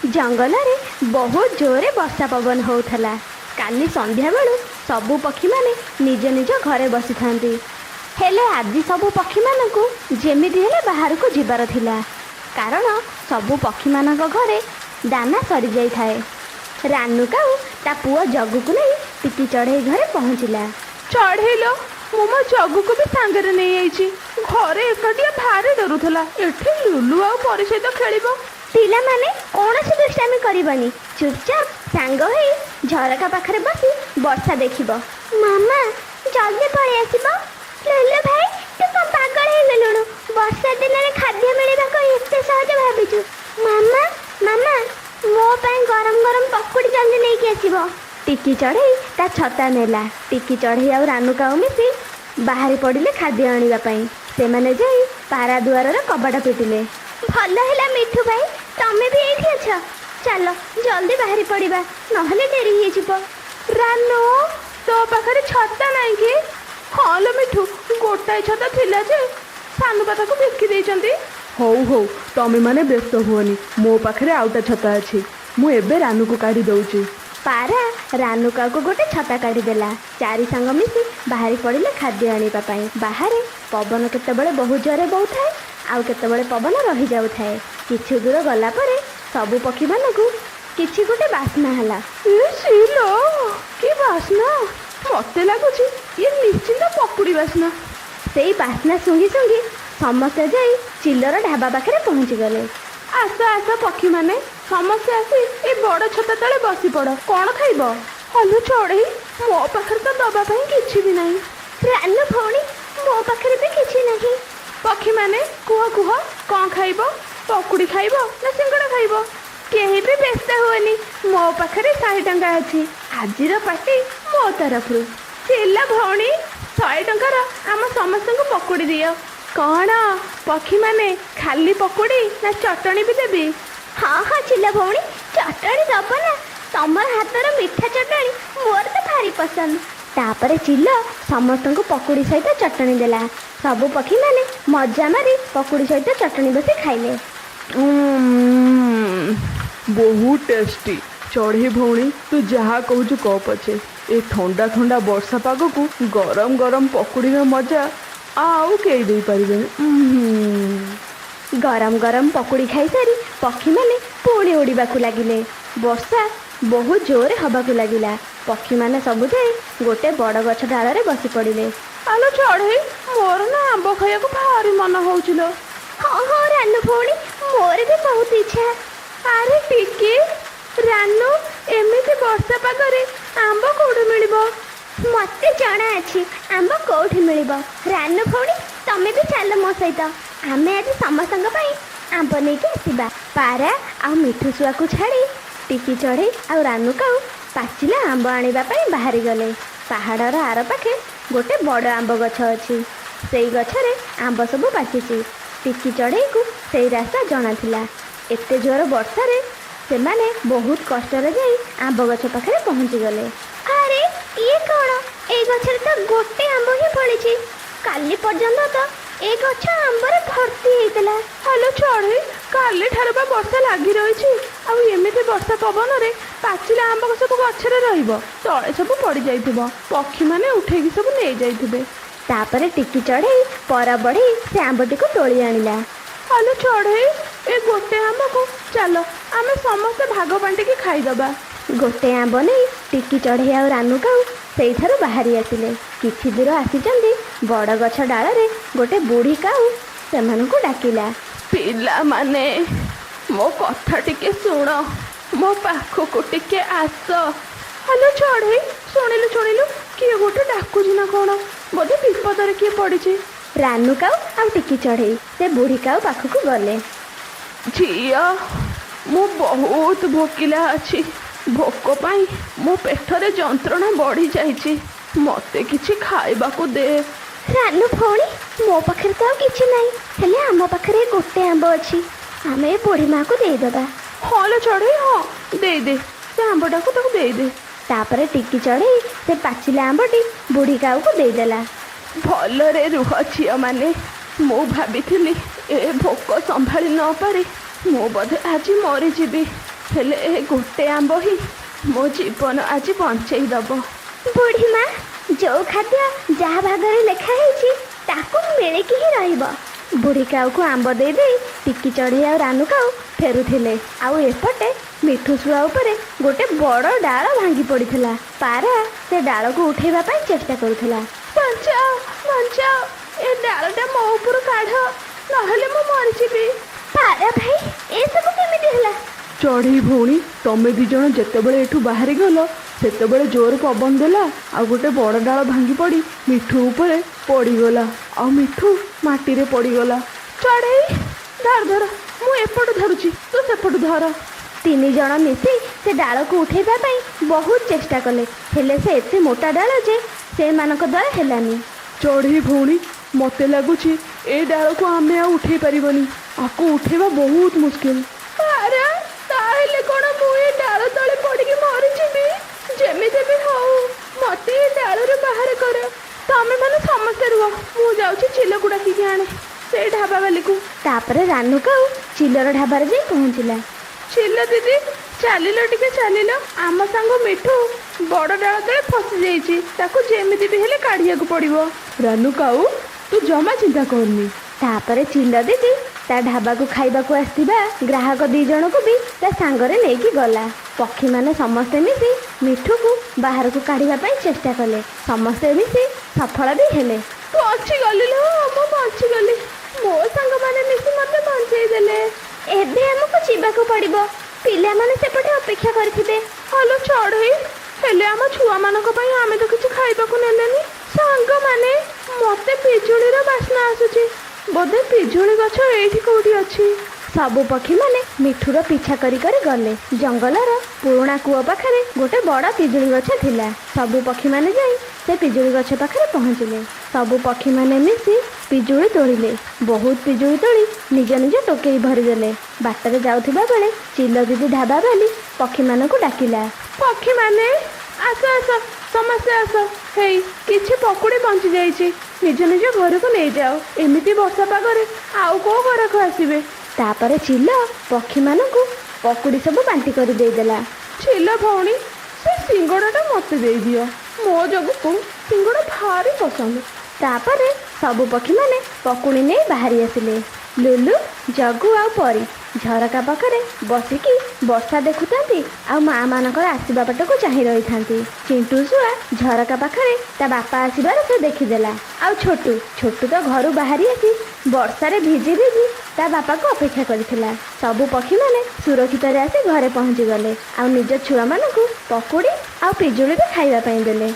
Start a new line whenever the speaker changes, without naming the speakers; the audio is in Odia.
ଜଙ୍ଗଲରେ ବହୁତ ଜୋରରେ ବର୍ଷା ପବନ ହେଉଥିଲା। କାଲି ସନ୍ଧ୍ୟାବେଳୁ ସବୁ ପକ୍ଷୀମାନେ ନିଜ ନିଜ ଘରେ ବସିଥାନ୍ତି। ହେଲେ ଆଜି ସବୁ ପକ୍ଷୀମାନଙ୍କୁ ଯେମିତି ହେଲେ ବାହାରକୁ ଯିବାର ଥିଲା, କାରଣ ସବୁ ପକ୍ଷୀମାନଙ୍କ ଘରେ ଦାନା ସରିଯାଇଥାଏ। ରାନୁ କାଉ ତା ପୁଅ ଜଗୁକୁ ନେଇ ଟିକି ଚଢ଼େଇ ଘରେ ପହଞ୍ଚିଲା।
ଚଢ଼େଇଲୋ, ମୁଁ ମୋ ଜଗୁକୁ ବି ସାଙ୍ଗରେ ନେଇଆଇଛି। ଘରେ ଏକାଟିଆ ଭାରି ଡରୁଥିଲା। ଏଠି ଲୁଲୁ ଆଉ ପରି ସହିତ ଖେଳିବ।
ପିଲାମାନେ, କୌଣସି ଦୁଷ୍ଟାମି କରିବନି। ଚୁପଚାପ ସାଙ୍ଗ ହେଇ ଝରକା ପାଖରେ ବସି ବର୍ଷା ଦେଖିବ। ମାମା, ଜଲ୍ଦି ପଳେଇ ଆସିବ। ଲୁଲୁ ଭାଇ, ତୁ କଣ ପାଗଳ ହେଇଗଲୁଣୁ? ବର୍ଷା ଦିନରେ ଖାଦ୍ୟ ମିଳିବାକୁ ଏତେ ସହଜ ଭାବିଛୁ? ମାମା, ମାମା, ମୋ ପାଇଁ ଗରମ ଗରମ ପକୁଡ଼ି ଜଲ୍ଦି ନେଇକି ଆସିବ। ଟିକି ଚଢ଼େଇ ତା ଛତା ନେଲା। ଟିକି ଚଢ଼େଇ ଆଉ ରାନୁ କାଉ ମିଶି ବାହାରି ପଡ଼ିଲେ ଖାଦ୍ୟ ଆଣିବା ପାଇଁ। ସେମାନେ ଯାଇ ପାରା ଦୁଆରର କବାଟ ପିଟିଲେ। ଭଲ ହେଲା ମିଠୁ ଭାଇ, ତମେ ବି ଏଇଠି ଅଛ। ଚାଲ, ଜଲ୍ଦି ବାହାରି ପଡ଼ିବା, ନହେଲେ ଡେରି ହେଇଯିବ।
ରାନୁ, ତୋ ପାଖରେ ଛତା ନାହିଁ କି? ହଁ ଲୋ ମିଠୁ, ଗୋଟାଏ ଛତା ଥିଲା ଯେ ସାନୁପା ତାକୁ ବିକି ଦେଇଛନ୍ତି। ହଉ ହଉ, ତମେମାନେ ବ୍ୟସ୍ତ ହୁଅନି। ମୋ ପାଖରେ ଆଉଟା ଛତା ଅଛି। ମୁଁ ଏବେ ରାନୁକୁ କାଢ଼ି ଦଉଛି।
ପାରା ରାନୁ କାଉକୁ ଗୋଟେ ଛତା କାଢ଼ିଦେଲା। ଚାରି ସାଙ୍ଗ ମିଶି ବାହାରି ପଡ଼ିଲେ ଖାଦ୍ୟ ଆଣିବା ପାଇଁ। ବାହାରେ ପବନ କେତେବେଳେ ବହୁତ ଜୋରେ ବହୁଥାଏ, ଆଉ କେତେବେଳେ ପବନ ରହିଯାଉଥାଏ। କିଛି ଦୂର ଗଲା ପରେ ସବୁ ପକ୍ଷୀମାନଙ୍କୁ କିଛି ଗୋଟେ ବାସ୍ନା ହେଲା।
ଏ ଶିଲୋ, କି ବାସ୍ନା! ମତେ ଲାଗୁଛି ଇଏ ନିଶ୍ଚିନ୍ତ ପକୁଡ଼ି ବାସ୍ନା।
ସେଇ ବାସ୍ନା ଶୁଙ୍ଘି ଶୁଙ୍ଘି ସମସ୍ତେ ଯାଇ ଚିଲର ଢାବା ପାଖରେ ପହଞ୍ଚିଗଲେ।
ଆସ ଆସ ପକ୍ଷୀମାନେ, ସମସ୍ତେ ଆସି ଏ ବଡ଼ ଛତା ତଳେ ବସି ପଡ଼। କ'ଣ ଖାଇବ? ହଲୋ ଚଢ଼େଇ, ମୋ ପାଖରେ ତ ଦବା ପାଇଁ କିଛି ବି ନାହିଁ।
ରାନୁ ଭଉଣୀ, ମୋ ପାଖରେ ବି କିଛି ନାହିଁ।
ପକ୍ଷୀମାନେ, କୁହ କୁହ, କ'ଣ ଖାଇବ? ପକୁଡ଼ି ଖାଇବ ନା ସିଙ୍ଗଡ଼ା ଖାଇବ? କେହି ବି ବ୍ୟସ୍ତ ହୁଅନି, ମୋ ପାଖରେ 100 ଟଙ୍କା ଅଛି। ଆଜିର ପାର୍ଟି ମୋ ତରଫରୁ। ଚିଲ ଭଉଣୀ, 100 ଟଙ୍କାର ଆମ ସମସ୍ତଙ୍କୁ ପକୁଡ଼ି ଦିଅ। କ'ଣ ପକ୍ଷୀମାନେ, ଖାଲି ପକୁଡ଼ି ନା ଚଟଣି ବି ଦେବି?
ହଁ ହଁ ଚିଲ ଭଉଣୀ, ଚଟଣି ଦବ ନା। ତମର ହାତର ମିଠା ଚଟଣି ମୋର ତ ଭାରି ପସନ୍ଦ। ତାପରେ ଚିଲ ସମସ୍ତଙ୍କୁ ପକୁଡ଼ି ସହିତ ଚଟଣି ଦେଲା। ସବୁ ପକ୍ଷୀମାନେ ମଜା ମାରି ପକୁଡ଼ି ସହିତ ଚଟଣି ବସି ଖାଇଲେ।
ବହୁତ ଟେଷ୍ଟି। ଚଢ଼େଇ ଭଉଣୀ, ତୁ ଯାହା କହୁଛୁ କହ ପଛେ, ଏ ଥଣ୍ଡା ଥଣ୍ଡା ବର୍ଷା ପାଗକୁ ଗରମ ଗରମ ପକୁଡ଼ିର ମଜା ଆଉ କେହି ଦେଇପାରିବେନି।
ଗରମ ଗରମ ପକୁଡ଼ି ଖାଇସାରି ପକ୍ଷୀମାନେ ପୁଣି ଉଡ଼ିବାକୁ ଲାଗିଲେ। ବର୍ଷା ବହୁତ ଜୋରେ ହବାକୁ ଲାଗିଲା। ପକ୍ଷୀମାନେ ସବୁ ଯାଇ ଗୋଟେ ବଡ଼ ଗଛ ଡାଳରେ ବସି ପଡ଼ିଲେ।
ଆଲୋ ଚଢ଼େଇ, ମୋର ନା ଆମ୍ବ ଖାଇବାକୁ ଭାରି ମନ ହଉଛି ଲୋ।
ହଁ ହଁ ରାନୁ ଭଉଣୀ, ମୋର ବି ବହୁତ ଇଚ୍ଛା।
ଆରେ ଟିକି, ରାନୁ, ଏମିତି ବର୍ଷା ପାଗରେ ଆମ୍ବ କୋଉଠି ମିଳିବ?
ମତେ ଜଣା ଅଛି ଆମ୍ବ କୋଉଠି ମିଳିବ। ରାନୁ ଭଉଣୀ, ତମେ ବି ଚାଲ ମୋ ସହିତ। ଆମେ ଆଜି ସମସ୍ତଙ୍କ ପାଇଁ ଆମ୍ବ ନେଇକି ଆସିବା। ପାରା ଆଉ ମିଠୁ ଶୁଆକୁ ଛାଡ଼ି ଟିକି ଚଢ଼େଇ ଆଉ ରାନୁ କାଉ ପାଚିଲା ଆମ୍ବ ଆଣିବା ପାଇଁ ବାହାରି ଗଲେ। ପାହାଡ଼ର ଆର ପାଖେ ଗୋଟେ ବଡ଼ ଆମ୍ବ ଗଛ ଅଛି। ସେଇ ଗଛରେ ଆମ୍ବ ସବୁ ପାଚିଛି। ଟିକି ଚଢ଼େଇକୁ ସେଇ ରାସ୍ତା ଜଣାଥିଲା। ଏତେ ଜୋର ବର୍ଷାରେ ସେମାନେ ବହୁତ କଷ୍ଟରେ ଯାଇ ଆମ୍ବ ଗଛ ପାଖରେ ପହଞ୍ଚିଗଲେ। ଆରେ, ଇଏ କ'ଣ? ଏଇ ଗଛରେ ତ ଗୋଟେ ଆମ୍ବ ହିଁ ଫଳିଛି। କାଲି ପର୍ଯ୍ୟନ୍ତ ତ ଏ ଗଛ ଆମ୍ବରେ ଭର୍ତ୍ତି ହେଇଥିଲା।
ହ୍ୟାଲୋ ଚଢ଼େଇ, କାଲି ଠାରୁ ବା ବର୍ଷା ଲାଗି ରହିଛି। ଆଉ ଏମିତି ବର୍ଷା ପବନରେ ପାଚିଲା ଆମ୍ବ ସବୁ ଗଛରେ ରହିବ, ତଳେ ସବୁ ପଡ଼ିଯାଇଥିବ। ପକ୍ଷୀମାନେ ଉଠେଇକି ସବୁ ନେଇଯାଇଥିବେ।
ତାପରେ ଟିକି ଚଢ଼େଇ ପର ବଢ଼େଇ ସେ ଆମ୍ବଟିକୁ ତୋଳି ଆଣିଲା।
ହ୍ୟାଲୋ ଚଢ଼େଇ, ଏ ଗୋଟେ ଆମ୍ବକୁ ଚାଲ ଆମେ ସମସ୍ତେ ଭାଗ ବାଣ୍ଟିକି ଖାଇଦବା।
ଗୋଟେ ଆମ୍ବ ନେଇ ଟିକି ଚଢ଼େଇ ଆଉ ରାନୁ କାଉ ସେଇଠାରୁ ବାହାରି ଆସିଲେ। କିଛି ଦୂର ଆସିଛନ୍ତି, ବଡ଼ ଗଛ ଡାଳରେ ଗୋଟେ ବୁଢ଼ୀ କାଉ ସେମାନଙ୍କୁ ଡାକିଲା।
ପିଲାମାନେ, ମୋ କଥା ଟିକେ ଶୁଣ, ମୋ ପାଖକୁ ଟିକେ ଆସ। ହ୍ୟାଲୋ ଚଢ଼େଇ, ଶୁଣିଲୁ ଶୁଣିଲୁ, କିଏ ଗୋଟେ ଡାକୁଛି ନା କ'ଣ? ବୋଧେ ବିପଦରେ କିଏ ପଡ଼ିଛି।
ରାନୁ କାଉ ଆଉ ଟିକି ଚଢ଼େଇ ସେ ବୁଢ଼ୀ କାଉ ପାଖକୁ ଗଲେ।
ଝିଅ, ମୁଁ ବହୁତ ଭୋକିଲା ଅଛି। ଭୋକ ପାଇଁ ମୋ ପେଟରେ ଯନ୍ତ୍ରଣା ବଢ଼ିଯାଇଛି। ମୋତେ କିଛି ଖାଇବାକୁ ଦେ।
ରାନୁ ଭଉଣୀ, ମୋ ପାଖରେ ତ ଆଉ କିଛି ନାହିଁ। ହେଲେ ଆମ ପାଖରେ ଗୋଟେ ଆମ୍ବ ଅଛି। ଆମେ ଏ ବୁଢ଼ୀ ମାକୁ ଦେଇଦେବା।
ହଁ ଲୋ ଚଢ଼େଇ, ହଁ, ଦେଇଦେ। ସେ ଆମ୍ବଟାକୁ ତାକୁ ଦେଇଦେ।
ତାପରେ ଟିକି ଚଢ଼େଇ ସେ ପାଚିଲା ଆମ୍ବଟି ବୁଢ଼ୀ କାଉକୁ ଦେଇଦେଲା।
ଭଲରେ ରୁହ ଝିଅମାନେ। ମୁଁ ଭାବିଥିଲି ଏ ଭୋକ ସମ୍ଭାଳି ନ ପାରି ମୁଁ ବୋଧେ ଆଜି ମରିଯିବି। ହେଲେ ଏ ଗୋଟେ ଆମ୍ବ ହିଁ ମୋ ଜୀବନ ଆଜି ବଞ୍ଚେଇ ଦବ।
ବୁଢ଼ୀ ମା, ଯୋଉ ଖାଦ୍ୟ ଯାହା ଭାଗରେ ଲେଖା ହେଇଛି ତାକୁ ମିଳିକି ହିଁ ରହିବ। ବୁଢ଼ୀ କାଉକୁ ଆମ୍ବ ଦେଇ ଦେଇ ଟିକି ଚଢ଼େଇ ଆଉ ରାନୁ କାଉ ଫେରୁଥିଲେ। ଆଉ ଏପଟେ ମିଠୁ ଶୁଆ ଉପରେ ଗୋଟେ ବଡ଼ ଡାଳ ଭାଙ୍ଗି ପଡ଼ିଥିଲା। ପାରା ସେ ଡାଳକୁ ଉଠେଇବା ପାଇଁ ଚେଷ୍ଟା କରୁଥିଲା।
ବଞ୍ଚାଅ, ବଞ୍ଚାଅ, ଏ ଡାଳଟା ମୋ ଉପରୁ କାଢ଼, ନହେଲେ ମୁଁ ମରିଯିବି।
ପାରା ଭାଇ, ଏସବୁ କେମିତି ହେଲା?
ଚଢ଼େଇ ଭଉଣୀ, ତମେ ଦି ଜଣ ଯେତେବେଳେ ଏଠୁ ବାହାରି ଗଲ, ସେତେବେଳେ ଜୋର ପବନ ଦେଲା ଆଉ ଗୋଟେ ବଡ଼ ଡାଳ ଭାଙ୍ଗି ପଡ଼ି ମିଠୁ ଉପରେ ପଡ଼ିଗଲା ଆଉ ମିଠୁ ମାଟିରେ ପଡ଼ିଗଲା। ଚଢ଼େଇ, ଧର ଧର, ମୁଁ ଏପଟୁ ଧରୁଛି, ତୁ ସେପଟୁ ଧର।
ତିନି ଜଣ ମିଶି ସେ ଡାଳକୁ ଉଠେଇବା ପାଇଁ ବହୁତ ଚେଷ୍ଟା କଲେ, ହେଲେ ସେ ଏତେ ମୋଟା ଡାଳ ଯେ ସେମାନଙ୍କ ଦ୍ୱାରା ହେଲାନି।
ଚଢ଼େଇ ଭଉଣୀ, ମତେ ଲାଗୁଛି ଏ ଡାଳକୁ ଆମେ ଆଉ ଉଠେଇ ପାରିବନି। ଆକୁ ଉଠେଇବା ବହୁତ ମୁସ୍କିଲ। ଆରେ, ତାହେଲେ କ'ଣ ମୁଁ ଏ ଡାଳ ତଳେ ପଡ଼ିକି ମରିଯିବି? ଯେମିତି ବି ହଉ ମତେ ଏ ଡାଳରୁ ବାହାର କର। ତମେ ମାନେ ସମସ୍ତେ ରୁହ, ମୁଁ ଯାଉଛି ଚିଲକୁ ଡାକିକି ଆଣେ ସେଇ ଢାବା ବାଲିକୁ।
ତାପରେ ରାନୁ କାଉ ଚିଲର ଢାବାରେ ଯାଇ ପହଞ୍ଚିଲା।
ଚିଲ ଦିଦି, ଚାଲିଲ ଟିକେ ଚାଲିଲ, ଆମ ସାଙ୍ଗ ମିଠୁ ବଡ଼ ଡାଳ ତଳେ ଫସି ଯାଇଛି, ତାକୁ ଯେମିତି ବି ହେଲେ କାଢିବାକୁ ପଡ଼ିବ। ରାନୁ କାଉ, ତୁ ଜମା ଚିନ୍ତା କରନି।
ତାପରେ ଚିଲ ଦିଦି ତା ଢାବାକୁ ଖାଇବାକୁ ଆସିଥିବା ଗ୍ରାହକ ଦି ଜଣକୁ ବି ତା ସାଙ୍ଗରେ ନେଇକି ଗଲା। ପକ୍ଷୀମାନେ ସମସ୍ତେ ମିଶି ମିଠୁକୁ ବାହାରକୁ କାଢ଼ିବା ପାଇଁ ଚେଷ୍ଟା କଲେ। ସମସ୍ତେ ମିଶି ସଫଳ ବି ହେଲେ।
ବଞ୍ଚିଗଲି ଲୋ, ମୁଁ ବଞ୍ଚିଗଲି। ମୋ ସାଙ୍ଗମାନେ ମିଶି ମତେ ବଞ୍ଚେଇ ଦେଲେ।
ଏବେ ଆମକୁ ଯିବାକୁ ପଡ଼ିବ, ପିଲାମାନେ ସେପଟେ ଅପେକ୍ଷା କରିଥିବେ।
ହଲୋ ଚଢ଼େଇ, ହେଲେ ଆମ ଛୁଆମାନଙ୍କ ପାଇଁ ଆମେ ତ କିଛି ଖାଇବାକୁ ନେଲେନି। ସାଙ୍ଗମାନେ, ମତେ ପିଜୁଳିର ବାସ୍ନା ଆସୁଛି, ବୋଧେ ପିଜୁଳି ଗଛ ଏଇଠି କୋଉଠି ଅଛି।
ସବୁ ପକ୍ଷୀମାନେ ମିଠୁର ପିଛା କରି କରି ଗଲେ। ଜଙ୍ଗଲର ପୁରୁଣା କୂଅ ପାଖରେ ଗୋଟେ ବଡ଼ ପିଜୁଳି ଗଛ ଥିଲା। ସବୁ ପକ୍ଷୀମାନେ ଯାଇ ସେ ପିଜୁଳି ଗଛ ପାଖରେ ପହଞ୍ଚିଲେ। ସବୁ ପକ୍ଷୀମାନେ ମିଶି ପିଜୁଳି ତୋଳିଲେ। ବହୁତ ପିଜୁଳି ତୋଳି ନିଜ ନିଜ ଟୋକେଇ ଭରିଦେଲେ। ବାଟରେ ଯାଉଥିବା ବେଳେ ଚିଲ ଦିଦି ଢାବା ବାଲି ପକ୍ଷୀମାନଙ୍କୁ ଡାକିଲା।
ପକ୍ଷୀମାନେ, ଆସ ଆସ, ସମସ୍ତେ ଆସ। ହେଇ, କିଛି ପକୁଡ଼ି ବଞ୍ଚି ଯାଇଛି, ନିଜ ନିଜ ଘରକୁ ନେଇଯାଅ। ଏମିତି ବର୍ଷା ପାଗରେ ଆଉ କୋଉ ଘରକୁ ଆସିବେ?
ତାପରେ ଚିଲ ପକ୍ଷୀମାନଙ୍କୁ ପକୁଡ଼ି ସବୁ ବାଣ୍ଟି କରି ଦେଇଦେଲା।
ଚିଲ ଭଉଣୀ, ସେ ସିଙ୍ଗଡ଼ାଟା ମତେ ଦେଇଦିଅ, ମୋ ଯୋଗୁକୁ ସିଙ୍ଗଡ଼ା ଭାରି ପସନ୍ଦ।
ତାପରେ ସବୁ ପକ୍ଷୀମାନେ ପକୁଡ଼ି ନେଇ ବାହାରି ଆସିଲେ। ଲୁଲୁ, ଜଗୁ ଆଉ ପରି ଝରକା ପାଖରେ ବସିକି ବର୍ଷା ଦେଖୁଥାନ୍ତି ଆଉ ମା ମାନଙ୍କର ଆସିବା ବାଟକୁ ଚାହିଁ ରହିଥାନ୍ତି। ଚିଣ୍ଟୁ ଶୁଆ ଝରକା ପାଖରେ ତା ବାପା ଆସିବାର ସେ ଦେଖିଦେଲା। ଆଉ ଛୋଟୁ, ଛୋଟୁ ତ ଘରୁ ବାହାରି ଆସି ବର୍ଷାରେ ଭିଜି ଭିଜି ତା ବାପାକୁ ଅପେକ୍ଷା କରିଥିଲା। ସବୁ ପକ୍ଷୀମାନେ ସୁରକ୍ଷିତରେ ଆସି ଘରେ ପହଞ୍ଚିଗଲେ ଆଉ ନିଜ ଛୁଆମାନଙ୍କୁ ପକୁଡ଼ି ଆଉ ପିଜୁଳି ବି ଖାଇବା ପାଇଁ ଦେଲେ।